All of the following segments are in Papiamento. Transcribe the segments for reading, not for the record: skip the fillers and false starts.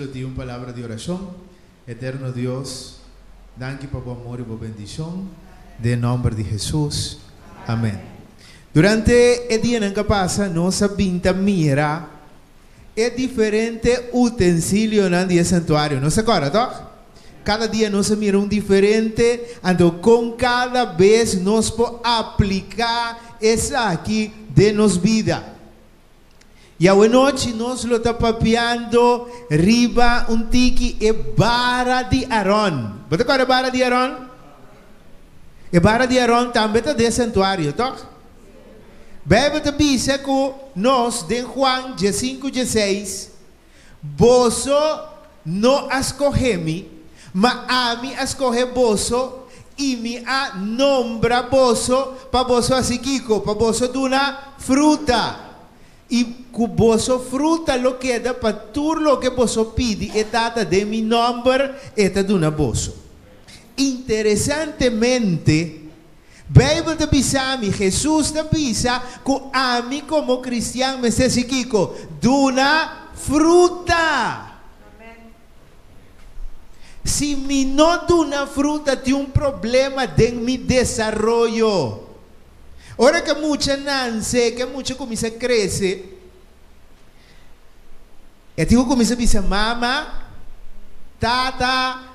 Lo tin un palabra di orashon. Eterno Dios, danki pa bo amor i bo bendishon. Den nòmber di Hesus, amèn. Durante e dianan ku a pasa nos a bin ta mira e diferente utensilionan di e santuario. Nos ta kòrda, tòg? Kada dia nos a mira un diferente, anto kon kada bes nos por apliká esaki den nos bida. I awenochi nos lo ta papiando riba un tiki e bara di Aron. Bo ta kòrda e bara di Aron? E bara di Aron tambe ta den e santuario, tòg? Beibel ta bisa ku nos den Juan diesinku dieseis, Boso no a skohe mi, ma ami a skohe boso i mi a nombra boso pa boso hasi kiko? Pa boso duna fruta, i ku boso fruta lo keda pa tur loke boso pidi e Tata den mi nòmber, e ta duna boso. Interesantemente, Beibel ta bisa mi, Hesus ta bisa ku ami komo kristian mester hasi kiko? Duna fruta. Si mi no duna fruta tin un problema den mi desaroyo. Ora ku e mucha nanse, ku e mucha kuminsá krese, e tin ku kuminsá bisa mama, tata,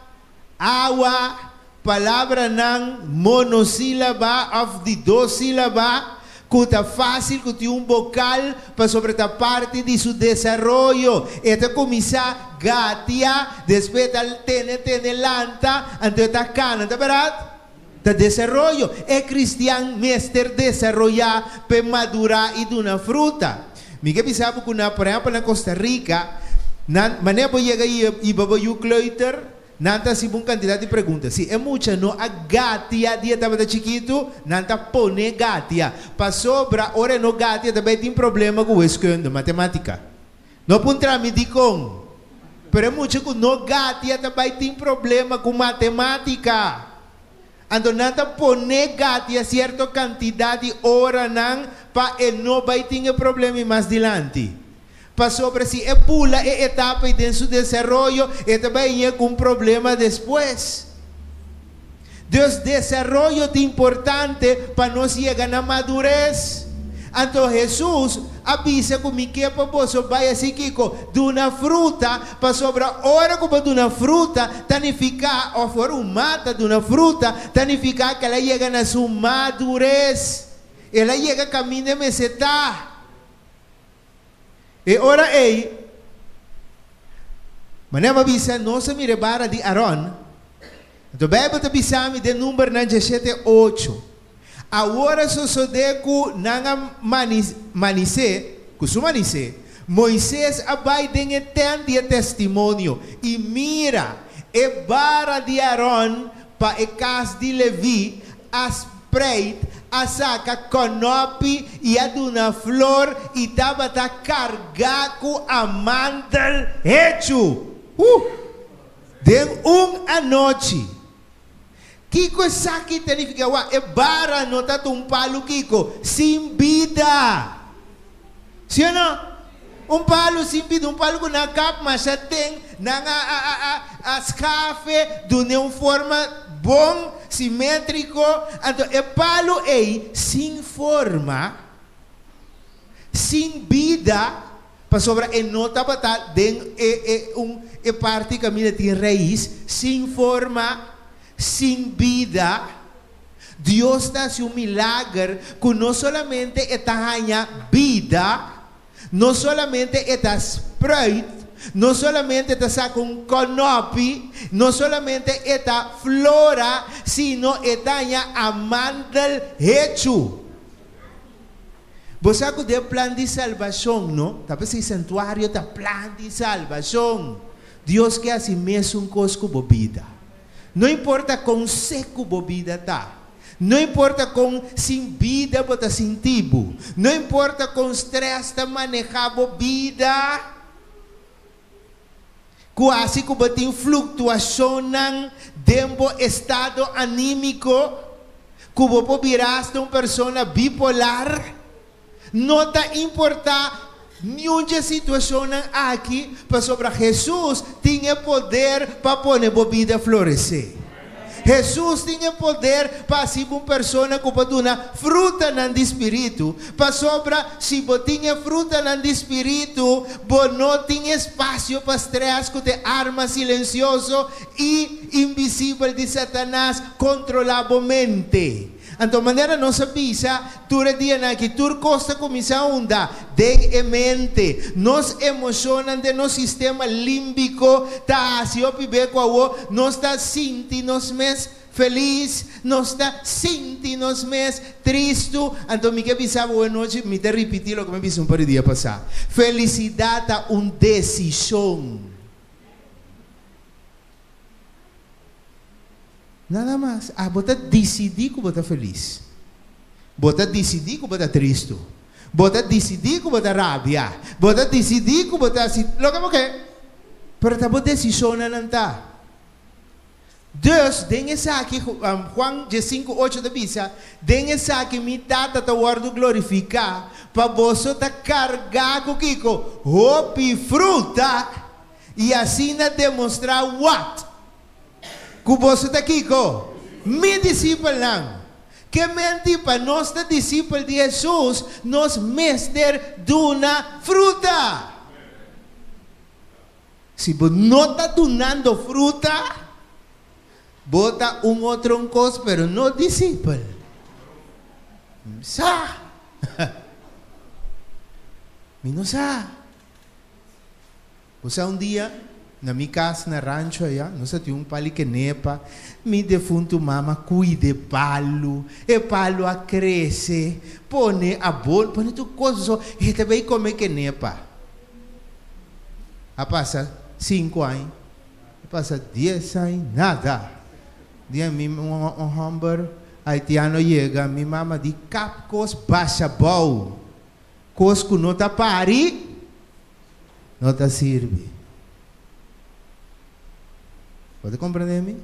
Awa, palabranan monosílaba òf di dos sílaba ku ta fásil ku tin un bokal pasobra ta parti di su desaroyo. E ta kuminsá gatia, despues e ta tene tene lanta, anto e ta kana. Ta bèrdat? Ta desaroyo. E kristian mester desaroyá p'e madurá i duna fruta. Mi ke bisa bo ku na, por ehèmpel na Costa Rica, nan, manera bo yega i hiba bo yu kleuter, nan ta hasi bo un kantidat di pregunta. Si e mucha no a gatia dia e tabata chikitu, nan ta pone gatia. Pasobra ora e no gatia ta bai tin problema ku wiskunde, matematika. No puntra mi dikon, pero e mucha ku no gatia ta bai tin problema ku matematika. Anto nan ta pone gatia sierto kantidat di oranan pa e no bai tin e problema i mas dilanti. Pasobra si e bula e etapa ei den su desaroyo, e ta bai haña ku un problema despues. Dus desaroyo ta importante pa nos yega na madures. Anto Hesus a bisa ku mi ke pa boso bai hasi kiko? Duna fruta, pasobra ora ku bo duna fruta ta nifiká, òf ora un mata duna fruta, ta nifiká ku el a yega na su madures. El a yega kaminda e mester ta. E ora ei, manera mi a bisa, nos a mira e bara di Aron. Anto Beibel ta bisa mi den Numbernan diashete ocho, Awor a sosodé ku nan a manisé, ku su manisé, Moises a bai den e tènt di e Testimonio, i mira, e bara di Aron pa e kas di Leví a spreit, a saka kònòpi i a duna flor i tabata kargá ku amandel hechu. Uh! Den un anochi. Kiko esaki ta nifiká? Wak, e bara no ta ta un palu kiko? Sin bida. Sí o no? Un palu sin bida, un palu ku nan a kap masha ten, nan a a a a a skafe, dun'é un forma bon, simétriko. Anto e palu ei sin forma, sin bida, pasobra e no tabata den e e un e parti kaminda tin rais, sin forma, sin bida. Dios ta hasi un milager ku no solamente e ta haña bida, no solamente e ta spruit, no solamente e ta saka un kònòpi, no solamente e ta flora, sino e ta haña amandel hechu. Bo sa ku den plan di salbashon, no? Ta p'esei santuario ta plan di salbashon. Dios ke hasi mesun kos ku bo bida. No importa kon seku bo bida ta. No importa kon sin bida bo ta sinti bo. No importa kon strès ta manehá bo bida. Ku hasi ku bo tin fluktuashonnan den bo estado anímiko, ku bo por bira asta un persona bipolar. No ta importá. Niun dje situashonnan aki, pasobra Hesus tin e poder pa pone bo bida floresé. Hesus tin e poder pa hasi bo un persona ku por duna frutanan di spiritu, pasobra si bo tin e frutanan di spiritu, bo no tin espasio pa strès ku ta e arma silensioso i invisibel di Satanas kontrolá bo mente. Anto manera nos a bisa tur e dianan aki, tur kos ta kuminsá unda den e mente. Nos emoshonnan den nos sistema límbiko ta hasi hopi be ku awo nos ta sinti nos mes felis, nos ta sinti nos mes tristu. Anto mi ke bisa bo anochi, mi ta ripití loke mi a bisa un par di dia pasá, felisidat ta un desishon. Nada mas. Abo ta disidí ku bo ta felis. Bo ta disidí ku bo ta tristu. Bo ta disidí ku bo ta rabia. Bo ta disidí ku bo ta hasi loke bo ke. Pero ta bo desishonnan nan ta. Dus, den esaki, Juan diesinku ocho ta bisa, Den esaki mi Tata ta wòrdu glorifiká, pa boso ta kargá ku kiko? Hopi fruta, i asina demostrá wat? Ku boso ta kiko? Mi disipelnan. Ke menti pa nos ta disipel di Hesus, nos mester duna fruta. Si bo no ta dunando fruta, bo ta un otro un kos, pero no disipel. Sa. Mi no sa. Bo sa un dia, na mi kas na rancho aya, nos a tin un pali kenepa, mi defuntu mama kuida e palu, e palu a krese, pone abon, pone tur kos, so e ta bay kome kenepa. A pasa sinku aña, a pasa dies aña, nada. Dia mi un homber haitiano yega, mi mama di kap kos basha bou, kos ku no ta pari. No ta sirbi. Bo ta komprendé mi?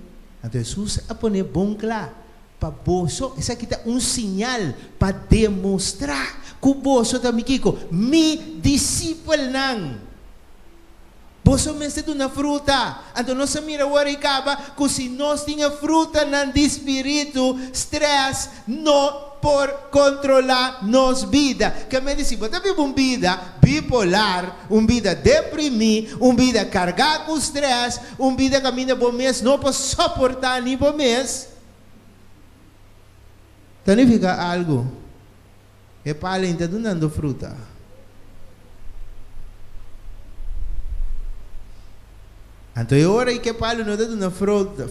Anto Hesus a pone bon kla, Pa boso, esaki ta un siñal pa demostrá ku boso ta mi kiko? Mi disipelnan. Boso mester duna fruta. Anto nos a mira awor i kaba ku si nos tin e frutanan di spiritu, strès no por kontrolá nos bida. Ke men di si bo ta biba un bida bipolar, un bida deprimí, un bida kargá ku strès, un bida kaminda bo mes no por soportá ni bo mes, ta nifiká algu. E palu ainda ta dunando fruta. Anto e ora ei ku e palu no ta duna fruta,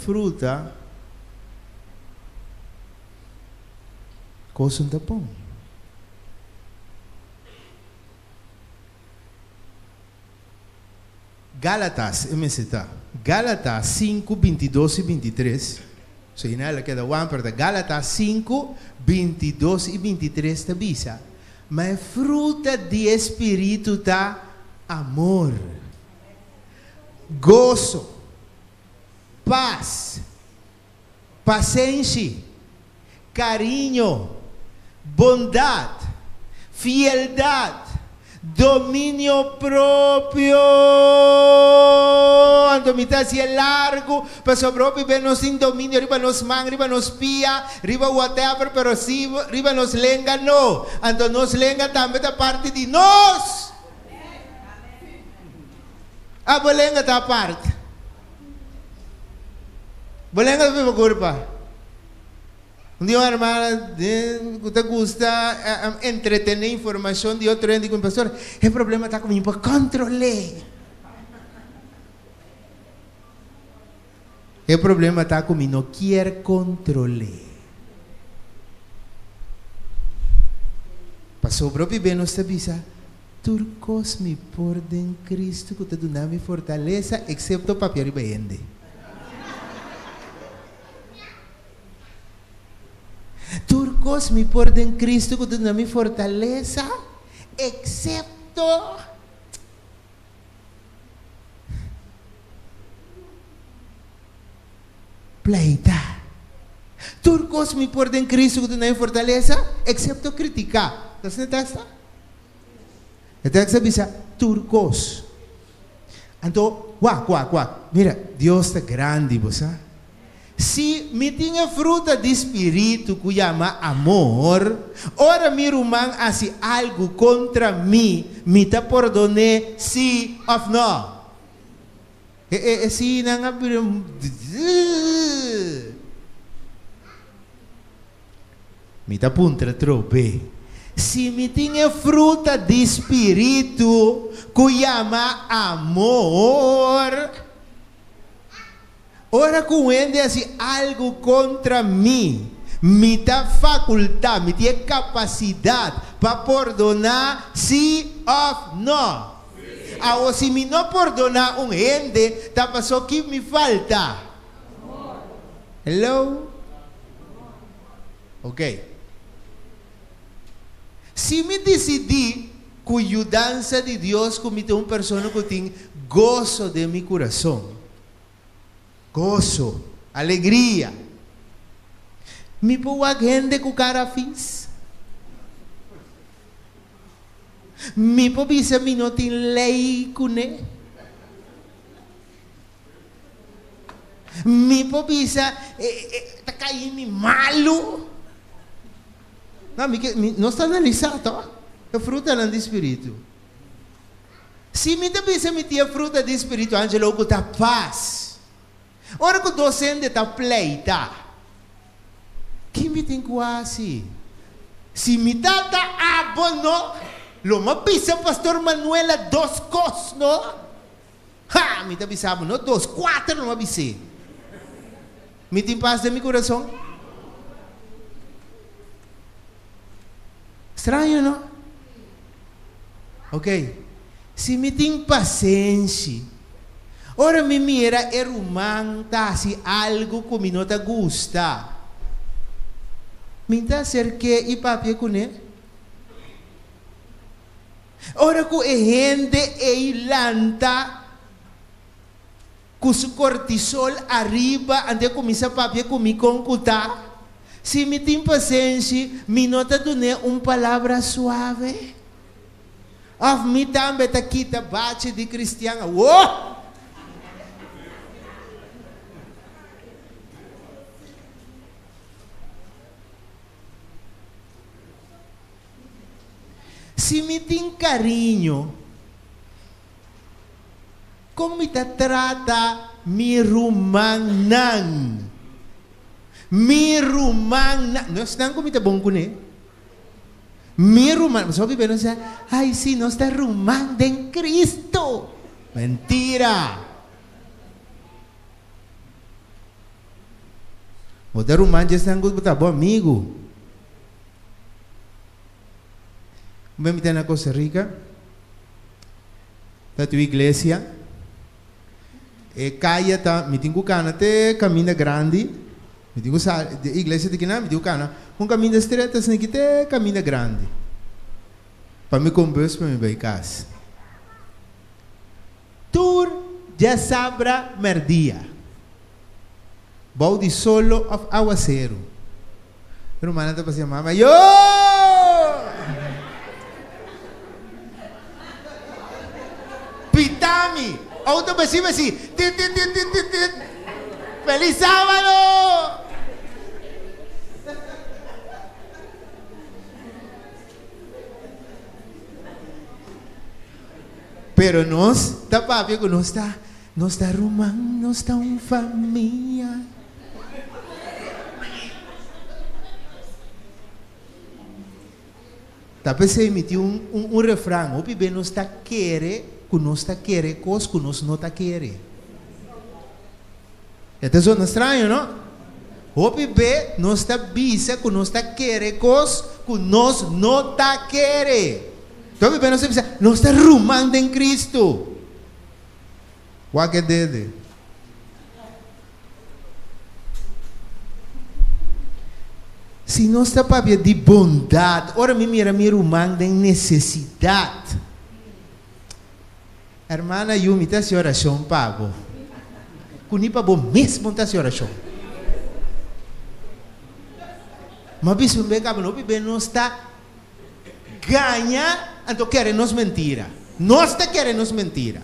Kos un ta bon. Gálatas, e mester ta. Gálatas sinku, bintidos i bintitres. So i nan el a keda wan, pero ta Gálatas sinku, bintidos i bintitres ta bisa, Ma e fruta di e spiritu ta amor, goso, pas, Pasenshi, kariño, bondat, fieldat, dominio propio. Anto mi ta hasié largu, pasobra hopi bes nos tin dominio riba nos man, riba nos pia, riba whatever, pero si riba nos lenga no. Anto nos lenga tambe ta parti di nos. Abo lenga ta apart. Bo lenga ta biba kurpa. Un dia un hermana ku ta gusta entretené informashon di otro hende ku mi pastor, e problema ta ku mi por kontrol'é. E problema ta ku mi no kier kontrol'é. Pasobra hopi be nos ta bisa, Tur kos mi por den Cristo ku ta duna mi fortalesa, eksepto papia riba hende. Tur kos mi por den Cristo ku ta duna mi fortalesa, eksepto. Pleita. Tur kos mi por den Cristo ku ta duna mi fortalesa, eksepto kritiká. Ta asina ta esta? E tekst ta bisa tur kos. Anto, wak, wak, wak, mira, Dios ta grandi, bo sa. Si mi tin e fruta di spiritu ku yama amor, ora mi ruman hasi algu kontra mi, mi ta pordon'é sí òf nò? E e e sínan a bira Mi ta puntra trobe, si mi tin e fruta di spiritu ku yama amor, ora ku un hende hasi algu kontra mi, mi ta fakultá, mi tin e kapasidat pa pordoná sí òf nò? Awor si mi no pordoná un hende, ta paso ki mi falta? Hello? Ok. Si mi disidí ku yudansa di Dios ku mi ta un persona ku tin goso den mi kurason, goso, alegria, mi por wak hende ku kara fis? Mi por bisa mi no tin lei kuné? Mi por bisa e e ta kai mi malu. No, mi ke mi nos ta analisá to e frutanan di spiritu. Si mi ta bisa mi tin e fruta di spiritu, Angelo, ku ta pas. Ora ku dos hende ta pleita, ki mi tin ku hasi? Si mi tata abo no, lo mi a bisa Pastor Manuela dos kos no. Ha! Mi ta bisa bo, no dos, kuater no a bis'é. Mi tin pas den mi kurason? Straño, no? Ok, si mi tin pasenshi, ora mi mira e ruman ta hasi algu ku mi no ta gusta, mi ta aserk'é i papia kuné? Ora ku e hende ei lanta ku su kortisol ariba anto e kuminsá papia ku mi kon ku ta, si mi tin pasenshi mi no ta dun'é un palabra suave? Òf mi tambe ta kita bachi di kristian awor? Si mi tin kariño, kon mi ta trata mi rumannan? Mi rumannan, no esnan ku mi ta bon kuné. Mi ruman, pasobra hopi bes nos ta, ay sí, nos ta ruman den Cristo. Mentira! Bo ta ruman dje esnan ku bo ta bo amigu. Un bes mi ta na Costa Rica, ta tu iglesia. E kaya ta, mi tin ku kana te kaminda grandi, mi tin ku sali di e iglesia di kinan, mi tin ku kana un kaminda stret asina te kaminda grandi pa mi kon bus pa mi bai kas. Tur djasabra mèrdia, bou di solo òf awaseru, e rumannan ta pasia mama, Yo! Pita mi! Outo besi besi, Tit tit tit tit tit tit! Felis sábado! Pero nos ta papia ku nos ta nos ta ruman, nos ta un famia. Ta p'esei mi tin un un un refran, hopi be nos ta kere ku nos ta kere kos ku nos no ta kere. E ta zona straño, no? Hopi be nos ta bisa ku nos ta kere kos ku nos no ta kere. Hopi be nos ta bisa, nos ta ruman den Kristu. Wak e dede. Si nos ta papia di bondat, ora mi mira mi ruman den nesesidat. Hermana yu mi ta hasi orashon pa bo. Ku ni pa bo mes bo ta hasi orashon. Ma bisa un beka bo no hopi be nos ta gaña. Anto kere nos mentira. Nos ta kere nos mentira.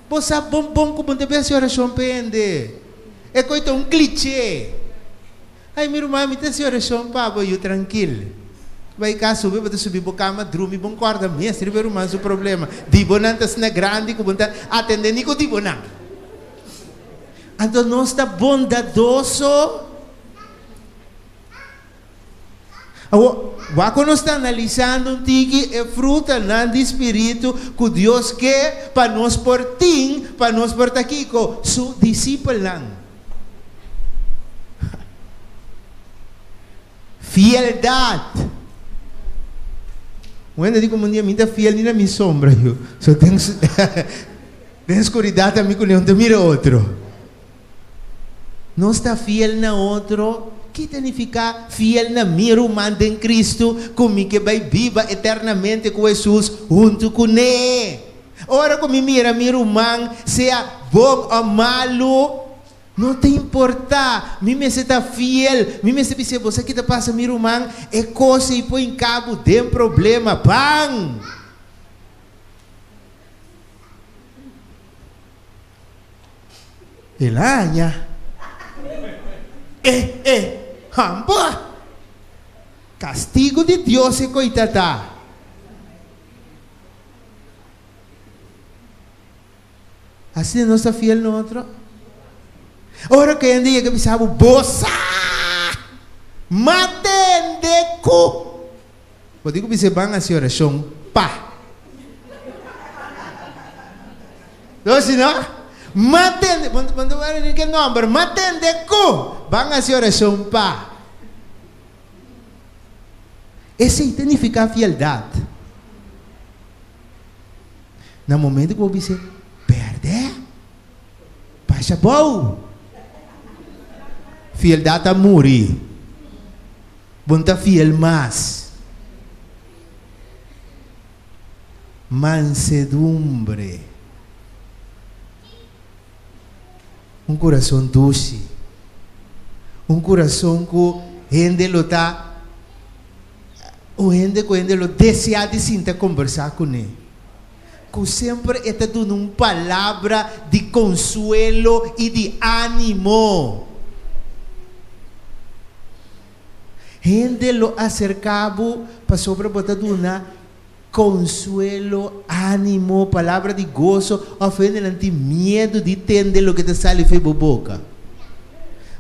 Bo sa bon bon ku bo no ta bin hasi orashon pa hende. E koi ta un cliché. Ai mi ruman mi ta hasi orashon pa bo yu trankil. Bai kas subi bo ta subi bo kama drumi bon kòrda mes riba e ruman su problema. Di bo nan ta asina grandi ku bo no ta atendé ni ku di bo nan. Anto nos ta bondadoso. Awor, wak ku nos ta analisando un tiki e frutanan di spiritu ku Dios ke pa nos por tin, pa nos por ta kiko? Su disipelnan. Fieldat. Un hende di komo un dia mi ta fiel ni na mi sombra yu. So den den skuridat ami ku Leon ta mira otro. Nos ta fiel na otro? Ki ta nifiká fiel na mi ruman den Kristu ku mi ke bai biba eternamente ku Hesus huntu kuné? Ora ku mi mira mi ruman, sea bon òf malu, no ta importá, mi mester ta fiel. Mi mester bis'é, Bo sa ki ta pasa mi ruman? E kos ei por hinká bo den problema. Ban! El a haña e e hamba. Castigo di Dios e coita ta. Asina nos ta fiel na otro? Ora cu hende yega bisa bo, Bo sa! Ma tende cu. Bo tin ku bisa e ban hasi orashon pa. No si no? Ma tende, bo no ta wòrdu ni ke nòmber, ma tende ku ban hasi orashon pa. Esei ta nifiká fieldat. Na momento ku bo bisa e pèrdè, basha bou. Fieldat a muri. Bo no ta fiel mas. Mansedumbre. Un kurason dushi. Un kurason ku hende lo ta, un hende ku hende lo deseá di sinta kombersá kuné. Ku semper e ta duna un palabra di konsuelo i di ánimo. Hende lo aserká bo pasobra bo ta duna konsuelo, ánimo, palabra di goso òf hendenan tin miedu di tende loke ta sali for bo boka.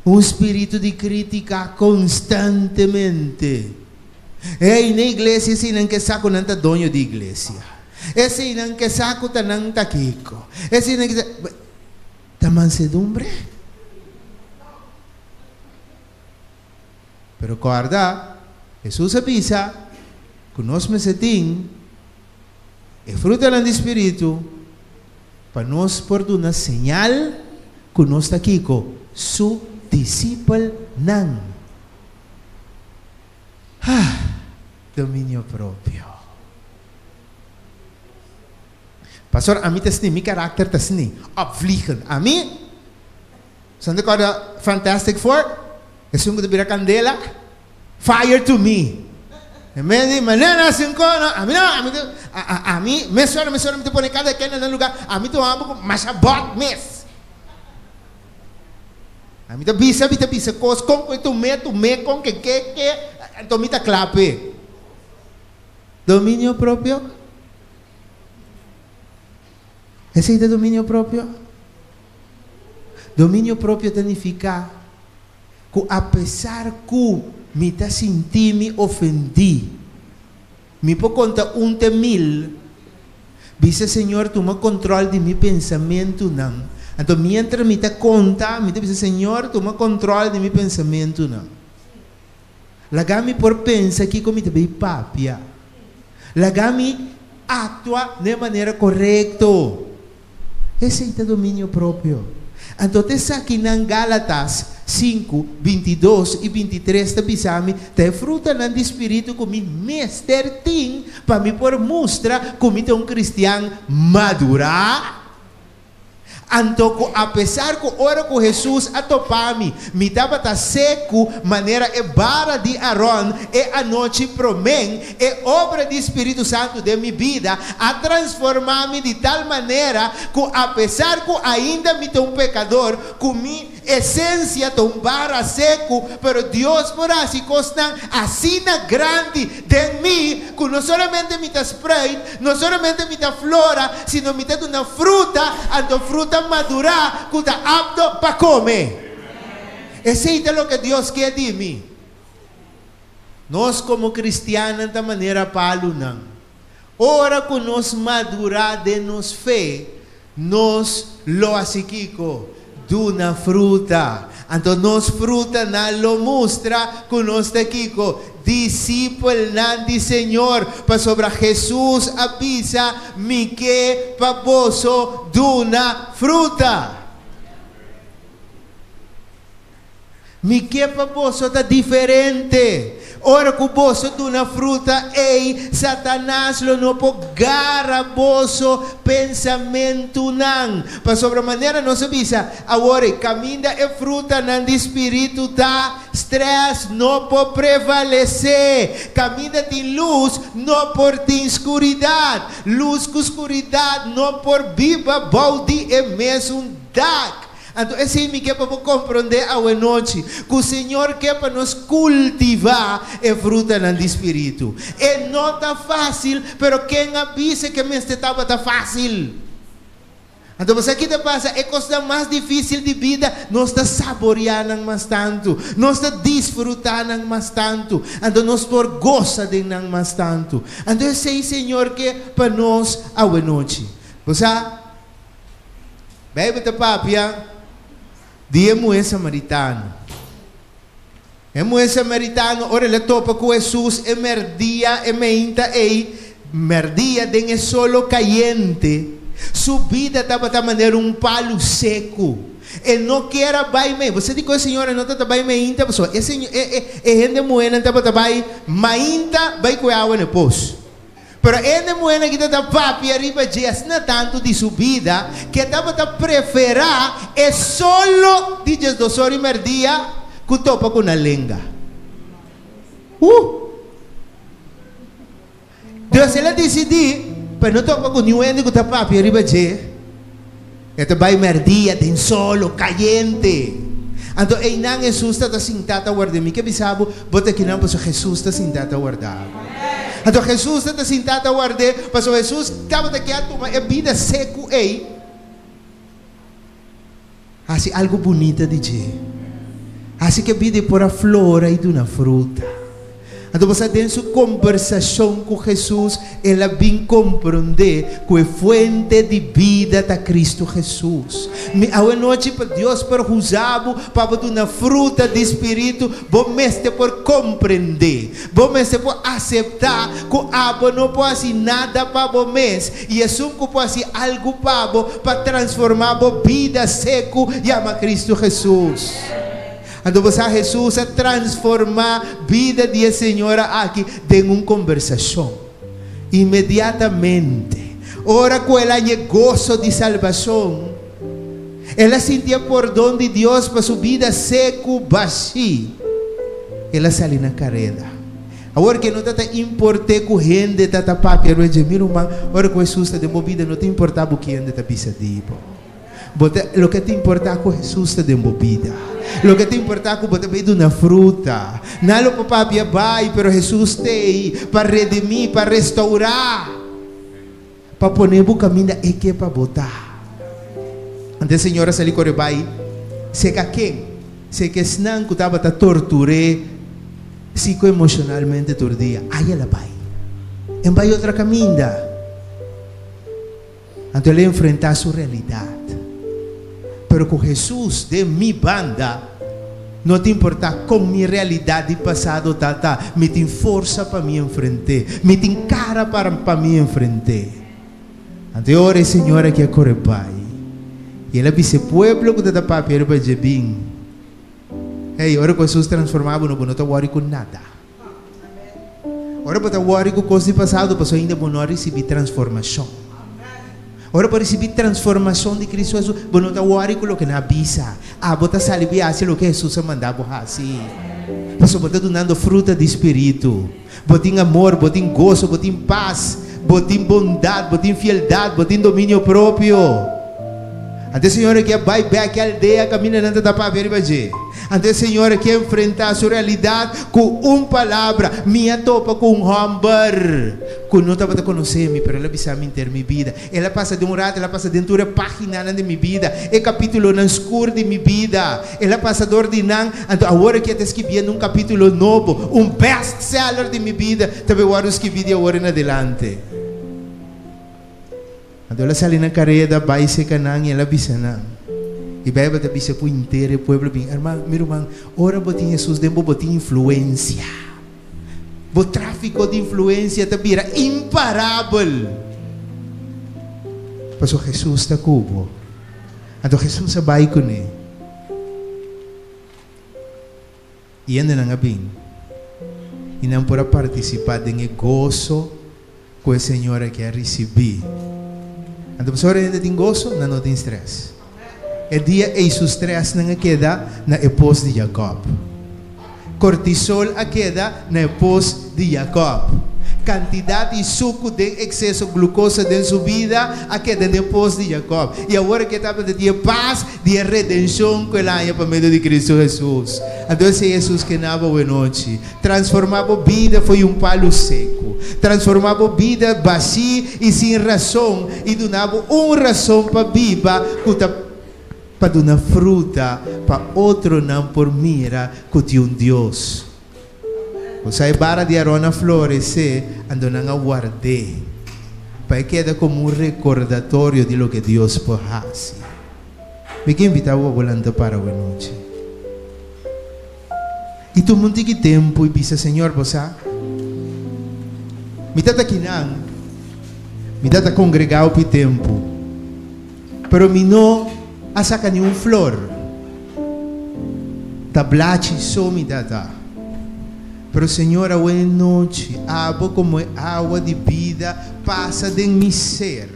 Un spiritu di krítika konstantemente. Ey, na iglesia eseinan ke sa ku nan ta doño di iglesia. Eseinan ke sa ku ta nan ta kiko. Eseinan ke sa. Ta mansedumbre? Pero kòrda, Hesus a bisa ku nos mester tin e frutanan di spiritu pa nos por duna señal ku nos ta kiko? Su disipelnan. Ah, dominio propio. Pastor, ami ta sni, mi karakter ta sni, opvliegend. Ami, san ta kòrda Fantastic Four? Esun ku ta bira kandela? Fire to me. En bes di manera asin ko, no, ami no, ami ta, ami, mesora, mesora mi ta pone kada ken na nan lugar, ami ta un hòmber ku masha bòt mes. Mi ta bisa, mi ta bisa kos kon ku e tum'é, tum'é, kon ke ke, ke, anto mi ta kla p'e. Dominio propio? Esei ta dominio propio? Dominio propio ta nifiká ku apesar ku mi ta sinti mi ofendí, mi por konta un te mil, bisa Señor tuma control di mi pensamentunan. Anto mientras mi ta conta, mi ta bisa Señor tuma control di mi pensamentunan. Laga mi por pensa kico mi ta bay papia. Laga mi actua na e manera corecto. Esei ta dominio propio. Anto ta esakinan Gálatas sinku, 22 i 23 ta bisa mi ta e frutanan di spiritu ku mi mester tin pa mi por mustra ku mi ta un kristian madurá. Anto ku apesar ku ora ku Hesus a topa mi, mi tabata seku manera e bara di Aron e anochi promé, e obra di Spiritu Santu den mi bida a transformá mi di tal manera ku apesar ku ainda mi ta un pekador, ku mi Esensia ta un bara seku, pero Dios por hasi kosnan asina grandi den mi ku no solamente mi ta spruit, no solamente mi ta flora, sino mi ta duna fruta, anto fruta madurá ku ta apto pa kome. Esei ta loke Dios ke di mi. Nos komo kristiannan ta manera palunan. Ora ku nos madurá den nos fe, nos lo hasi kiko? Duna fruta. Anto nos frutanan lo mustra ku nos ta kiko? Disipelnan di Señor. Pasobra Hesus a bisa, Mi ke pa boso duna fruta. Mi ke pa boso ta diferente. Ora ku boso duna fruta ei, Satanas lo no por gara boso pensamentunan. Pasobra manera nos a bisa awor ei, kaminda e frutanan di spiritu ta, strès no por prevalesé. Kaminda tin lus, no por tin skuridat. Lus ku skuridat no por biba bou di e mesun dak. Anto esei mi ke pa bo komprondé awenochi, ku Señor ke pa nos kultivá e frutanan di Spiritu. E no ta fásil, pero ken a bisa ku e mester tabata fásil? Anto bo sa ki ta pasa? E kosnan mas difísil di bida, nos ta saboriá nan mas tantu, nos ta disfrutá nan mas tantu, anto nos por gosa den nan mas tantu. Anto esei Señor ke pa nos awenochi. Bo sa? Beibel ta papia di e muhé samaritano. E muhé samaritano ora el a topa ku Hesus e mèrdia, e meinta ei, mèrdia den e solo kayente, su bida tabata manera un palu seku. E no kier a bai mei. Bo sa dikon e señora no tabata bai meinta? Pasobra e seño, e, e, e hende muhénan tabata bai mainta bai ku e awa na e pos. Pero e hende muhénan ki tabata papia riba dje asina tantu di su bida ku e tabata preferá e solo di diesdos ora i mèrdia ku topa ku nan lenga. Uh! Dus el a disidí pa e no topa ku niun hende ku ta papia riba dje. E ta bai mèrdia den solo kayente. Anto einan Hesus ta ta sintá ta ward'é. Mi ke bisa bo, bo ta kinan pasobra Hesus ta sintá ta warda bo. Anto Hesus ta ta sintá ta ward'é pasobra Hesus tabata ke a tuma e bida seku ei hasi algu bunita di dje. Hasi ku e bida ei por a flora i duna fruta. Anto bo sa den su kombersashon ku Hesus el a bin komprondé ku e fuente di bida ta Kristu Hesus. Mi awenochi pa Dios por huza bo pa bo duna fruta di spiritu, bo mester por komprendé, bo mester por aseptá ku abo no por hasi nada pa bo mes i esun ku por hasi algu pa bo pa transformá bo bida seku yama Kristu Hesus. Anto bo sa Hesus a transformá bida di e señora aki den un kombersashon. Inmediatamente, ora ku el a haña e goso di salbashon, el a sinti e pordon di Dios pa su bida seku bashí. El a sali na kareda. Awor ke no ta ta import'é ku hende ta ta papia rue dje, Mi ruman, ora ku Hesus ta den bo bida no ta importá bo ki hende ta bisa di bo. Bo ta, loke ta importá ku Hesus ta den bo bida. Loke ta importá ku bo ta bai duna fruta. Nan lo por papia bai, pero Hesus t'ei pa redimí, pa restourá, pa pone bo kaminda e ke pa bo ta. Anto e señor a sali kore bai seka ken? Seka esnan ku tabata tortur'é sikoemoshonalmente tur dia. Ai el a bai. En bai otra kaminda. Anto el a enfrentá su realidat. Pero ku Hesus den mi banda, no ta importá kon mi realidat di pasado ta ta, mi tin forsa pa mi enfrent'é. Mi tin kara para pa mi enfrent'é. Anto e ora e señor aki a kore bai, i el a bisa e pueblo ku ta ta papia riba dje, Bin. Hey, ora ku Hesus transformá bo, no bo no ta wòri ku nada. Ora bo ta wòri ku kos di pasado, pasobra ainda bo no a risibí transformashon. Ora bo risibí transformashon di Kristu Hesus, bo no ta wòri ku loke nan a bisa. Abo ta sali bai hasi loke Hesus a manda bo hasi. Pasobra bo ta dunando fruta di spiritu. Bo tin amor, bo tin goso, bo tin pas, bo tin bondat, bo tin fieldat, bo tin dominio propio. Anto e señora aki a bai bek e aldea kaminda nan ta ta papia riba dje. Anto e señora aki a enfrentá su realidat ku un palabra, Mi a topa ku un hòmber ku no tabata konosé mi, pero el a bisa mi henter mi bida. El a pasa den un rato, el a pasa den tur e páginanan di mi bida, e kapítulonan skur di mi bida. El a pasa dor di nan, anto awor aki e ta skibiendo un kapítulo nobo, un bestseller di mi bida ta bai wòrdu skibí di awor en adelante. Anto el a sali na kareda bai seka nan i el a bisa nan. E Beibel ta bisa ku henter e pueblo bin, Herman, mi ruman, ora bo tin Hesus den bo, bo tin influensia. Bo tráfiko di influensia ta bira imparabel. Pasobra Hesus ta ku bo. Anto Hesus a bai kuné. I hendenan a bin, i nan por a partisipá den e goso ku e señora aki a risibí. Anto pasobra hende tin goso, nan no tin strès. E dia ei su strèsnan a keda na e pos di Jakòb. Kortisol a keda na e pos di Jakòb. Kantidat di suku den ekseso glukosa den su bida a keda den e pos di Jakòb. I awor aki e tabata di e pas di e redenshon ku el a haña pa medio di Kristu Hesus. Anto esei Hesus ke na bo awenochi. Transformá bo bida fo'i un palu seku. Transformá bo bida bashí i sin rason i duna bo un rason pa biba ku ta pa duna fruta pa otronan por mira ku tin un Dios. Bo sa e bara di Aron a floresé, anto nan a ward'é pa e keda komo un rekordatorio di loke Dios por hasi. Mi ke invitá bo pa bo lanta para awenochi i tuma un tiki tempu i bisa, Señor, bo sa, mi ta ta kinan, mi ta ta kongregá hopi tempu, pero mi no a saka ni un flor. Ta blachi so mi tata. Pero Señor awe nochi abo como e awa di bida pasa den mi ser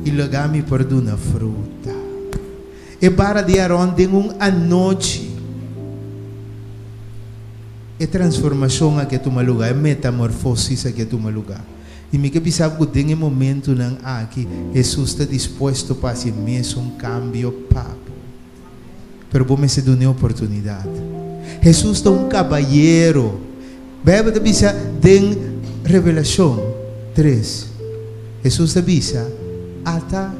y laga mi por duna fruta. E bara di Aron den un anochi e transformacion aki a tuma luga, e metamorfosis aki a tuma luga. I mi ke bisa bo ku den e momentunan aki Hesus ta dispuesto pa hasi e mesun kambio pa bo. Pero bo mester duna e oportunidat. Hesus ta un kabayero. Beibel ta bisa den Revelashon tres, Hesus ta bisa, Ata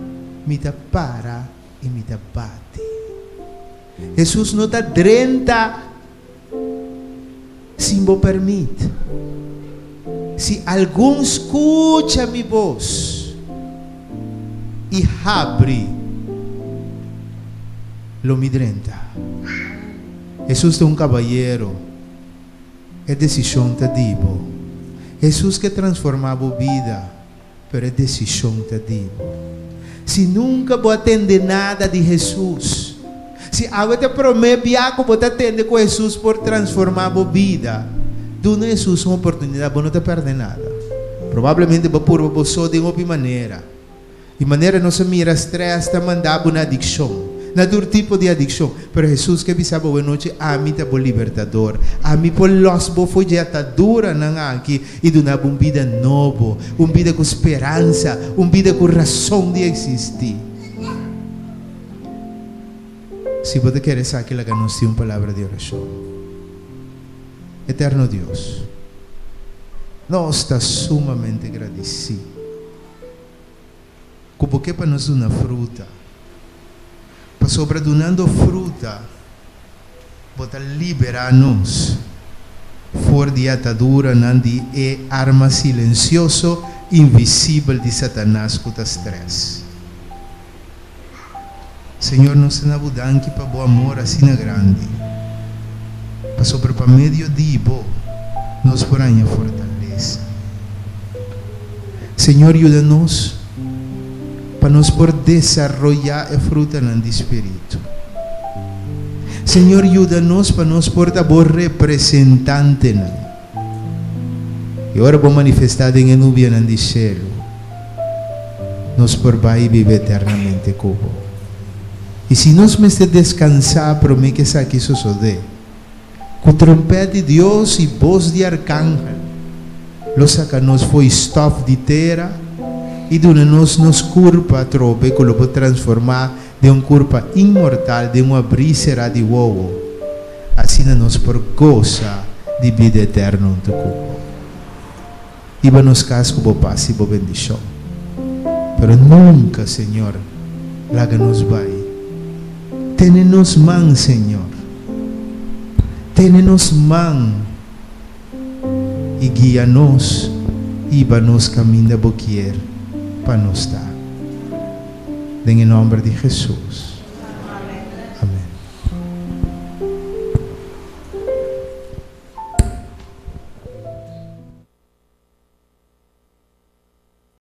mi ta para i mi ta bati. Hesus no ta drenta. Sin bo permit. Si algun scucha mi bos y habri, lo mi drenta. Hesus ta un cabayero. E decision ta di bo. Hesus ke transforma bo bida, pero e decision ta di bo. Si nunca bo a tende nada di Hesus, si awe ta e prome bia cu bo ta tende cu Hesus por transforma bo bida, duna Hesus un oportunidad, bo no ta perde nada. Probablemente bo a purba bo so den hopi manera. Di manera nos a mira stress ta manda bo na adikshon, na tur tipo di adikshon. Pero Hesus ke bisa bo awenochi, Ami ta bo libertador. Ami por los bo for dje ataduranan aki i duna bo un bida nobo, un bida ku speransa, un bida ku rason di eksistí. Si bo ta kere esaki, laga nos tin un palabra di orashon. Eterno Dios, nos ta sumamente gradisí. Ku bo ke pa nos duna fruta. Pasobra dunando fruta, bo ta liberá nos for di e ataduranan di e arma silensioso invisibel di Satanas ku ta strès. Señor, nos ta na bo danki pa bo amor asina grandi, pasobra pa medio di bo nos por haña fortalesa. Señor, yuda nos pa nos por desaroyá e frutanan di Spiritu. Señor, yuda nos pa nos por ta bo representantenan. I ora bo manifestá den e nubianan di shelu. nos por bai biba eternamente ku bo. I si nos mester deskansá promé ku esaki sosodé, ku trompèt di Dios i bos di arkangel lo saka nos fo'i stòf di tera i duna nos nos kurpa atrobe ku lo por transformá den un kurpa inmortal den un abrí será di wowo, asina nos por gosa di bida eterno huntu ku bo. Hiba nos kas ku bo pas i bo bendishon. Pero nunka, Señor, laga nos bai. Tene nos man, Señor. Tene nos man i guia nos hiba nos kaminda bo kier pa nos ta. Den e nòmber di Hesus.